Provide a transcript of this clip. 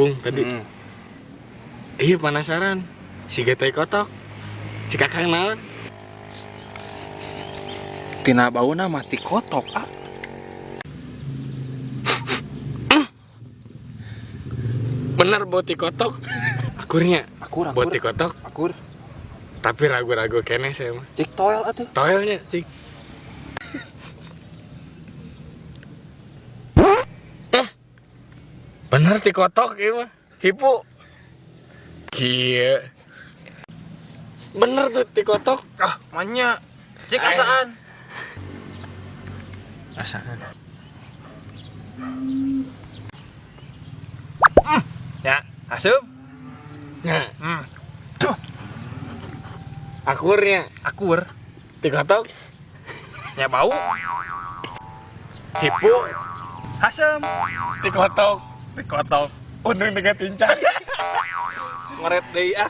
Kangkung tadi. Iya penasaran. Siga tai kotok. Cik Akang naon? Tina bauna mah ti kotok, ah. Bener bau ti kotok. Akurnya. Akur, akur. Bau ti kotok. Akur. Tapi ragu-ragu keneh saya mah. Cik toel atuh. Toelnya, cik. Bener ti kotok ieu mah. Hipu. Kieu. Bener tuh ti kotok. Ah, manya. Cik asaan. Asaan. Ya, asup. Ya. Tuh. Akurnya. Akur. Ti kotok. Ya bau. Hipu. Hasem. Ti kotok. Ti kotok. Untung dengan tincang. Ngoret deui ah.